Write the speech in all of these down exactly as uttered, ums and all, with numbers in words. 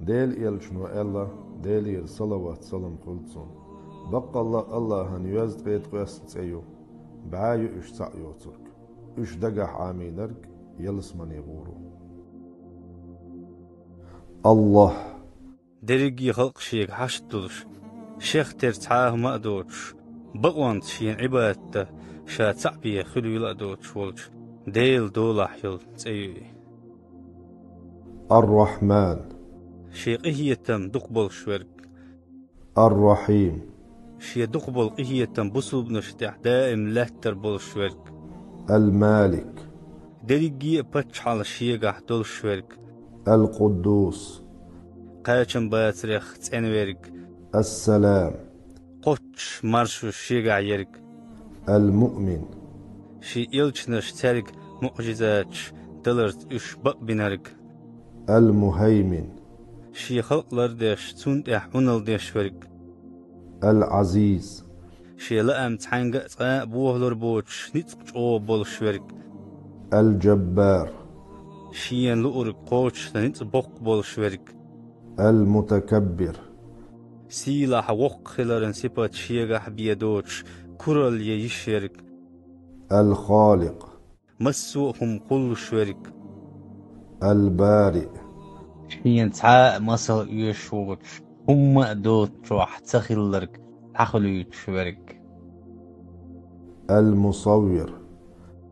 Делан элчано аьлла, Делера салават-салам хуьлда цунна: «Баккъалла а Аллахьан йоьзткъе ткъоьсна цӀе ю, бӀаь ю уьш цхьаъ йоцург. Уьш дагахь Ӏамийнарг ялсамане гӀур ву». Аллахь. Дерриге халкъ шега хьашт долуш, шех тера цхьа а хӀума а доцуш, бакъонца шена Ӏибадат дан ша цхьаъ бен хуьлийла а доцуш волчу Делан долахь йолу цӀе ю и. Ар-Рахьман. Шен къинхетам дукха болуш верг. Ар-Рахьим. Шен дукха болу къинхетам бусулбанашна тӀехь даим лаьттар болуш верг. Ал-Малик. Дерриге а паччахьалла шегахь долуш верг. Ал-Къуддус. Кхачам бацарех цӀена верг. Ас-Салам. Кхоччуш маршо шегахь ерг. Ал-Муъмин. Шен элчанаш цаьрга муӀжизаташ даларца уьш бакъбинарг. Ал-Мухьаймин. Шен халкъ лардеш, цунна тӀехь Ӏуналла деш верг. Ал-Ӏазиз. Шен лаам цхьаьнга а цкъа а бохалур боцуш, ницкъ чӀогӀа болуш верг. Ал-Джаббар. Шена луург кхочушдан ницкъ боккха болуш верг. Ал-Мутакаббир. Сийлахь воккха хиларан сипат шегахь бен доцуш, куралла ян йиш ерг. Ал-Халикъ. Массо а хӀума кхуллуш верг. Ал-Бариъ. Шена цхьа а масал оьшуш воцуш, хӀумма а доцучохь ца хилларг дӀахуьлуьйтуш верг. Ал-Мусаввир.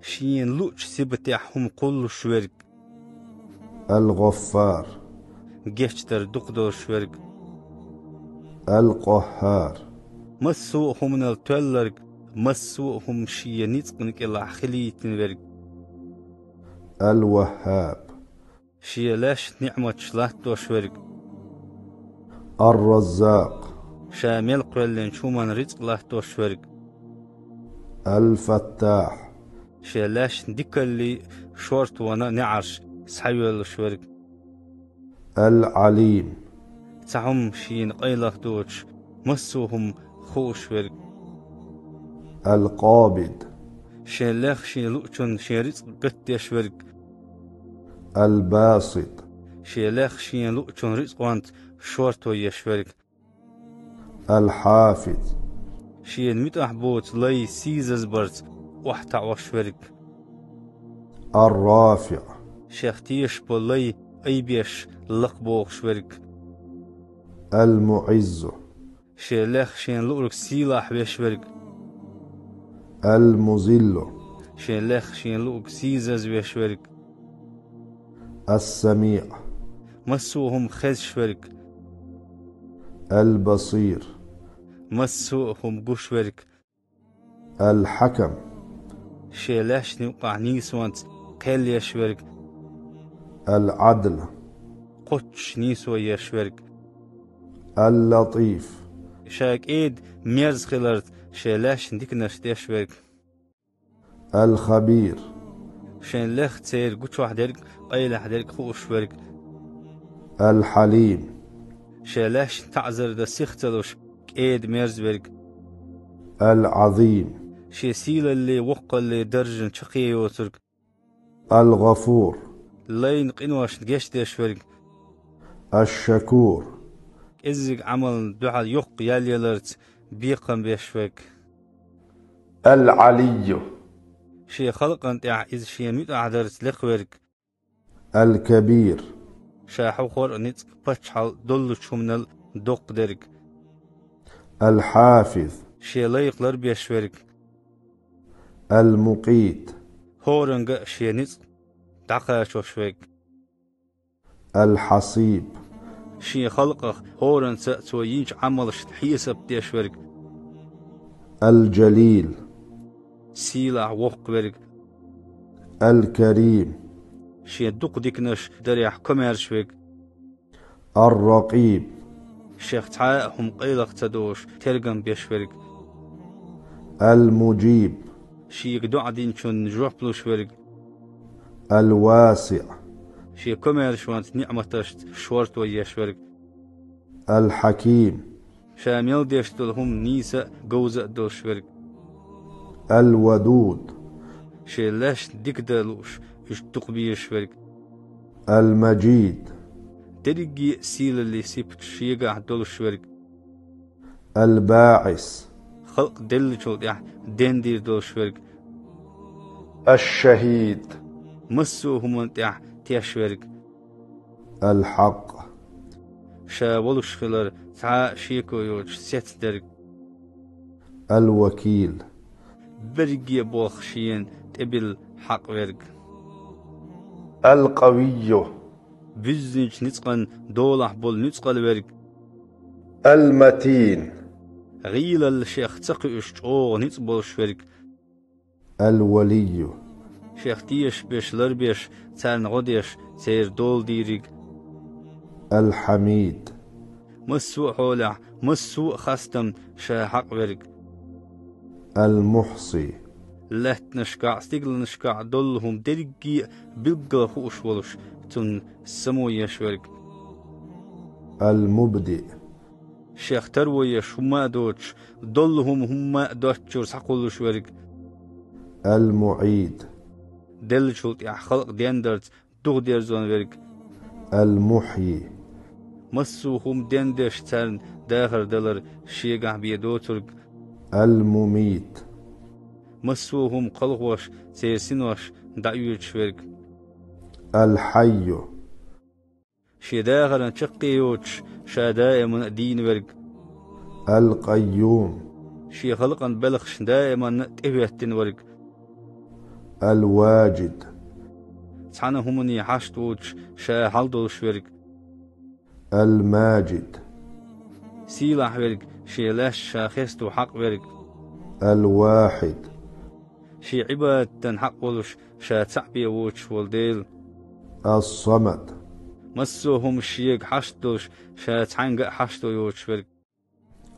Шена луучу сибатехь хӀума кхуллуш верг. Ал-ГӀаффар. Гечдар дукха долуш верг. Ал-Къаххар. Массо а хӀуманал тоьлларг, массо а хӀума шен ницкъана кӀелахь хилийтина верг. Ал-Ваххаб. Шен лаьшна ниӀматаш латтош верг. Ар-Раззакъ. Ша мел кхоьллинчу хӀуманна рицкъ латтош верг. Ал-Фаттахь. Шен лаьшна дикаллий, шортона неӀарш схьайоьллуш верг. Ал-Ӏалим. Цхьа хӀума шена къайлаха доцуш, массо а хӀума хууш верг. Ал-Къабид. Шен лех шен луучунна шен рицкъ гатдеш верг. Ал-Басит. Шен лех шен луучунна рицкъонца шорто еш верг. Ал-Хьафиз. Шена муьтӀахь боцу лай сийсазбарца охьатаӀош верг. Ар-РафиӀ. Шех тешаш болу лай айбеш лакхабохуш верг. Ал-МуӀиззу. Шен лех шен луург сийлахь веш верг. Ал-Музиллу. Шен лех шен луург сийсазвеш верг. Ас-СамиӀ. Массо а хӀума хезаш верг. Ал-Басир. Массо а хӀума гуш верг. Ал-Хьакам. Шен лаьшна юккъахь нийсонца кхел еш верг. Ал-Ӏадл. Кхоччуш нийсо еш верг. Ал-ЛатӀиф. Ша кӀеда мерза хиларца шен лаьшна диканаш деш верг. Ал-Хабир. Шен лех церан гучохь дерг, къайлахь дерг хууш верг. Ал-Хьалим. Шен лаьшна таӀзар дан сих ца луш, кӀеда мерза верг. Ал-Ӏазим. Шен сийлалле, воккхалле даржана чаккхе йоцург. Ал-ГӀафур. Лайна къиношна гечдеш верг. Аш-Шакур. КӀеззиг Ӏамална дуьхьал йоккха ял яларца бекхам беш верг. Ал-Ӏалиййу. Шен халкъана тӀехь иза шен муьтӀахь дарца лекха верг. Ал-Кабир. Ша хьухор а ницкъ паччахьал доллучу хӀуманал доккха дерг. Ал-Хьафиз. Шен лайх ларбеш верг. Ал-Мукъит. ХӀоранга а шен ницкъ дӀакхачош верг. Ал-Хьасиб. Шен халкъах хӀоранца а цо йинчу Ӏамалшна хьесап деш верг. Ал-Джалил. Сийлахь воккха верг. Ал-Карим. Шен дукха диканаш дарехь комаьрша верг. Ар-Ракъиб. Шех цхьа а хӀума къайлаха ца долуш тергам беш верг. Ал-Муджиб. Шега доӀа динчунна жоп луш верг. Ал-ВасиӀ. Шен комаьршонца ниӀматашца шорто еш верг. Ал-Хьаким. Ша мел деш долу хӀума нийса а, говза а долуш верг. Ал-Вадуд. Шен лаьшна дика дан лууш, уьш дукха безаш верг. Ал-Маджид. Дерриге а сийлаллин сипаташ шегахь долуш верг. الباعث. Халкъ деллачул тӀаьхьа дендийр долуш верг. الشهيد. Массо а хӀуманна тӀехь теш верг. الحق. Ша волуш хилар цхьа а шеко йоцуш сецдерг. الوكيل. Берриге а болх шена тӀебилла хьакъ верг. القوي. Буьззинчу ницкъан долахь болу нуьцкъала верг. المتين. ГӀийлалла шех ца кхуьуш чӀогӀа ницкъ болуш верг. الولي. Шех тешаш берш ларбеш, царна гӀо деш, церан дола дийриг. الحميد. Массо а хьолехь, массо а хастам ша хьакъ верг. المحصي. Лаьттанашкахь а, стигланашкахь а долу хӀума дерриге а билггал хууш волуш, цунна само еш верг. المبدئ. Шех таро еш хӀумма а доцуш, долу хӀума хӀумма а доцчуьра схьакхуллуш верг. المعيد. Деллачул тӀаьхьа халкъ дендарца духадерзон верг. المحيي. Массо а хӀума дендеш, царна дахар далар шегахь бен доцург. المميت. Массо а хӀума кхалхош, церан синош дӀаоьцуш верг. الحي. Шен дахаран чаккхе йоцуш, ша даиман а дийна верг. القيوم. Шен халкъан белхаш даиманна а тӀехӀоьттина верг. الواجد. Цхьана хӀумане хьашт воцуш, ша хьал долуш верг. الماجد. Сийлахь верг, шен лаьш ша хесто хьакъ верг. الواحد. Шен Ӏибадатан хьакъ волуш, ша цхьаъ бен воцуш волу Дела. الصمد. Массо а хӀума шега хьашт долуш, ша цхьаьнга а хьашто йоцуш верг.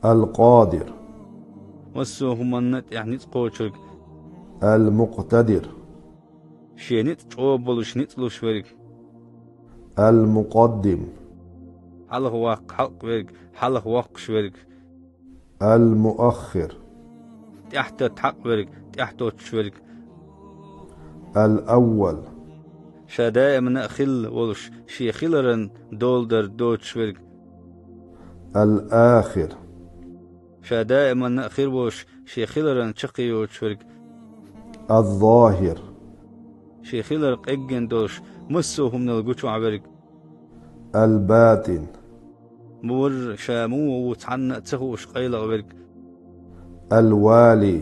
القادر. Массо а хӀуманна а тӀехь ницкъ кхочург. المقتدر. Шен ницкъ чӀогӀа болуш, ницкъ луш верг. المقدم. Хьалха ваккха хьалкъ верг, хьалха воккхуш верг. المؤخر. ТӀаьхьататта хьакъ верг, тӀаьхьатоттуш верг. الأول. Ша даимана а хилла волуш, шен хиларан доладар доцуш верг. الآخر. Ша даимана а хир волуш, шен хиларан чаккхе йоцуш верг. الظاهر. Шен хилар къеггина долуш, массо а хӀуманал гучохь верг. الباطن. Мур ша муха ву цхьанна а ца хууш къайлаха верг. الوالي.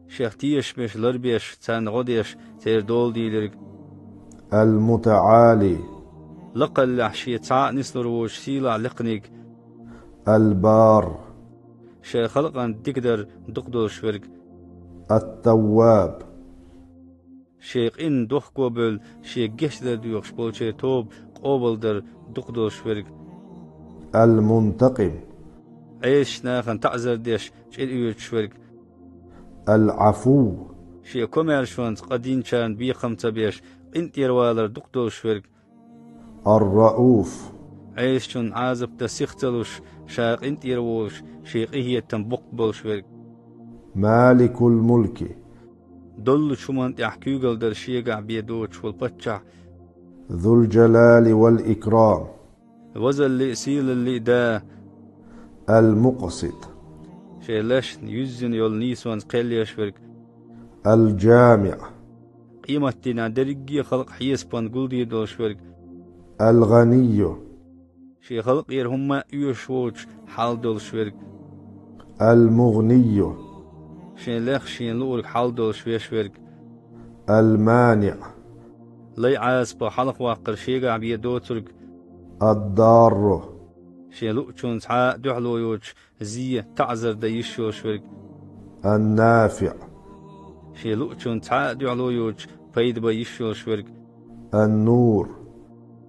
Шех тешаш берш ларбеш, царна гӀо деш, церан дола дийларг. المتعالي. Лакхаллехь шен цхьа а нислур воцуш сийлахь лекханиг. البار. Шен халкъан дикадар дукха долуш верг. التواب. Шен къинна дохко а бевлла, шен гечдар доьхуш болчеран тоба къобалдар дукха долуш верг. المنتقم. Ӏесачу нахана таӀзар деш, чӀир оьцуш верг. العفو. Шен комаьршонца къа динчарна бекхам ца беш, къинтӀера валар дукха долуш верг. الرءوف. Ӏесачунна Ӏазап дан сих ца луш, ша къинтӀера волуш, шен къинхетам боккха болуш верг. مالك الملك. Доллучу хӀуманна тӀехь куьйгалла дар шегахь бен доцуш волу паччахь. ذو الجلال والإكرام. Вазаллин а, сийлаллин а да. المقسط. Шен лаьшна юьззина йолу нийсонца кхел еш верг. الجامع. Къематдийнахь дерриге а халкъ хьесапан гулдийр долуш верг. الغني. Шен халкъера хӀумма а оьшуш воцуш хьал долуш верг. المغني. Шен лех шена луург хьал долуш веш верг. المانع. Лай Ӏазапах хьалхаваккхар шегахь бен доцург. الضار. Шен луучунна цхьа а дуьхьало йоцуш, зен, таӀзар дан йиш йолуш верг. النافع. Шен луучунна цхьа а дуьхьало йоцуш, пайда бан йиш йолуш верг. النور.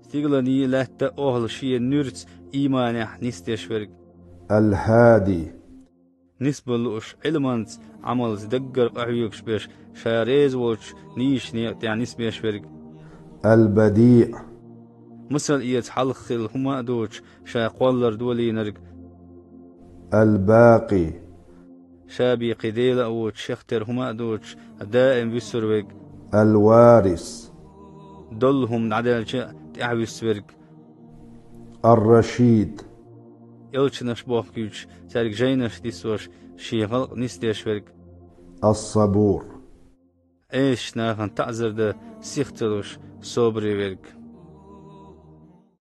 Стигланийн а, лаьттан а охӀла шен нуьрца, ийманехь нисдеш верг. الهادي. Нисбан лууш, Ӏилманца, Ӏамалца даггара къахьоьгуш берш, ша реза волчу нийсачу некъа тӀехь нисбеш верг. البديع. Масал эца хьалха хилла хӀума а доцуш, ша кхоллар долийнарг. الباقي. Ша бен кхин Дела а воцуш, шех тера хӀума а доцуш, даим вуьсур верг. الوارث. Доллу хӀума дӀадаьлча а тӀаьхьавуьсу верг. الرشيد. Элчанаш бохкуьйтуш, цаьрга жайнаш диссош, шен халкъ нисдеш верг. الصبور. Ӏесачу нахана таӀзар дан сих ца луш, собаре верг.